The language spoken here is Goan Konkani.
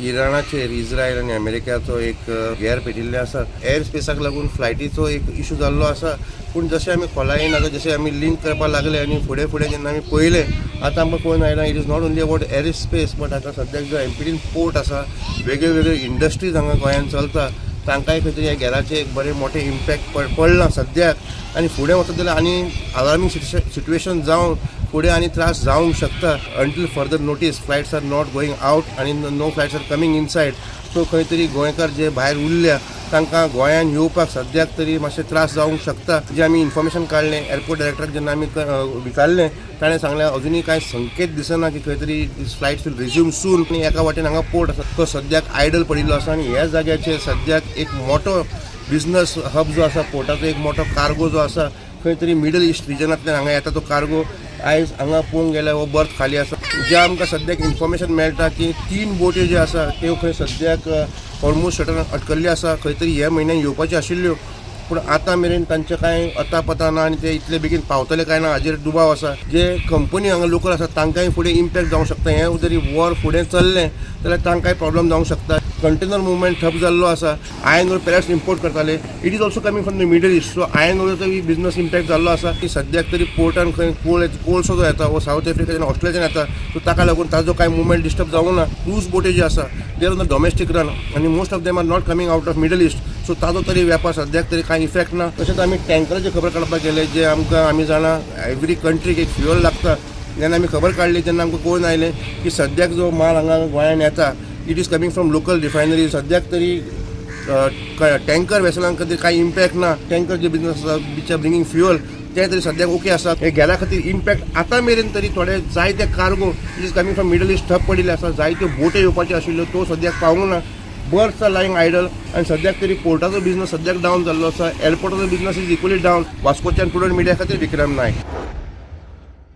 इराणाचेर इस्रायल आनी अमेरिकाचो एक गेर पेटिल्लें आसा. एअर स्पेसाक लागून फ्लायटीचो एक इशू जाल्लो आसा. पूण जशें आमी खोलायेन आतां जशें आमी लिंक करपाक लागले आनी फुडें फुडें जेन्ना आमी पळयलें, आतां आमकां कळून आयलां, it is not only about air space, but आतां सद्याक जो एमपीटीन पोर्ट आसा, वेगळे वेगळे इंडस्ट्रीज हांगा गोंयांत चलता, तांकांय खंय तरी ह्या गेराचें एक बरें मोठें इम्पॅक्ट पडलां सद्याक. आनी फुडें वचत जाल्यार आनी अलार्मींग सिट्युएशन जावन फुडें आनी त्रास जावंक शकता. Until further notice, flights are not going out आनी no flights are coming inside. So खंय तरी गोंयकार जे भायर उरल्या, तांकां गोंयान येवपाक सद्याक तरी मातशे त्रास जावंक शकता. जे आमी इन्फॉर्मेशन काडलें, एअरपोर्ट डायरेक्टराक जेन्ना आमी विचारलें, ताणें सांगलें, अजुनूय कांय संकेत दिसना की खंय तरी फ्लायट्स will resume सून. आनी एका वाटेन हांगा पोर्ट आसा, तो सद्याक आयडल पडिल्लो आसा आनी ह्या जाग्याचेर सद्याक एक मोठो बिजनस हब जो आसा पोर्टाचो, एक मोठो कार्गो जो आसा, खंय तरी मिडल इस्ट रिजनांतल्यान हांगा येता, तो कार्गो आयज हांगा पळोवंक गेल्यार हो बर्थ खाली आसा. जे आमकां सद्याक इन्फॉर्मेशन मेळटा की तीन बोट्यो ज्यो आसा, त्यो खंय सद्याक ऑलमोस्ट शटरान अटकल्ल्यो आसा. खंय तरी ह्या म्हयन्यान येवपाच्यो आशिल्ल्यो, पूण आतां मेरेन तांचें कांय अता पता ना आनी ते इतले बेगीन पावतले काय ना हाजेर दुबाव आसा. जे कंपनी हांगा लोकल आसा, तांकांय फुडें इम्पॅक्ट जावंक शकता. हें जरी वॉर फुडें चल्लें जाल्यार तांकांय प्रॉब्लम जावंक शकता. कंटेनर मुवमेंट ठप जाल्लो आसा. आयर्न ओर पेलेट्स इम्पोर्ट करताले, it is also coming from the Middle East, so iron ओराचो business impact जाल्लो आसा की सद्याक तरी पोर्टान खंय कोल कोळसो जो येता, हो सावथ आफ्रिकेच्यान, ऑस्ट्रेलियाच्यान येता, सो ताका लागून ताजो कांय मुवमेंट डिस्टर्ब जावंक ना. क्रूज बोटी ज्यो आसा, they are on the domestic run आनी most of them are not coming out of Middle East, so ताजो तरी वेपार सद्याक तरी कांय इफेक्ट ना. तशेंच आमी टँकराची खबर काडपाक गेले, जे आमकां आमी जाणा एवरी कंट्रीक एक फ्युअल लागता. जेन्ना आमी खबर काडली, तेन्ना आमकां कळून आयलें की सद्याक जो माल हांगा गोंयांत येता, it is coming from local refinery. सद्याक तरी टँकर वेसलांक खातीर कांय इम्पॅक्ट ना. टँकर जे बिजनस आसा, which are bringing fuel, ते तरी सद्याक ओके आसा. हे गेरा खातीर इम्पॅक्ट आतां मेरेन तरी थोडे जायते cargo is coming from Middle East ठप पडिल्ले आसा. जायत्यो बोट्यो येवपाच्यो आशिल्ल्यो, त्यो सद्याक पावूंक ना. बर्थ्स are lying idle आनी सद्याक तरी पोर्टाचो बिजनस सद्याक डावन जाल्लो आसा. एअरपोर्टाचो बिजनस is equally down. वास्कोच्यान प्रुडंट मिडिया खातीर विक्रम नायक.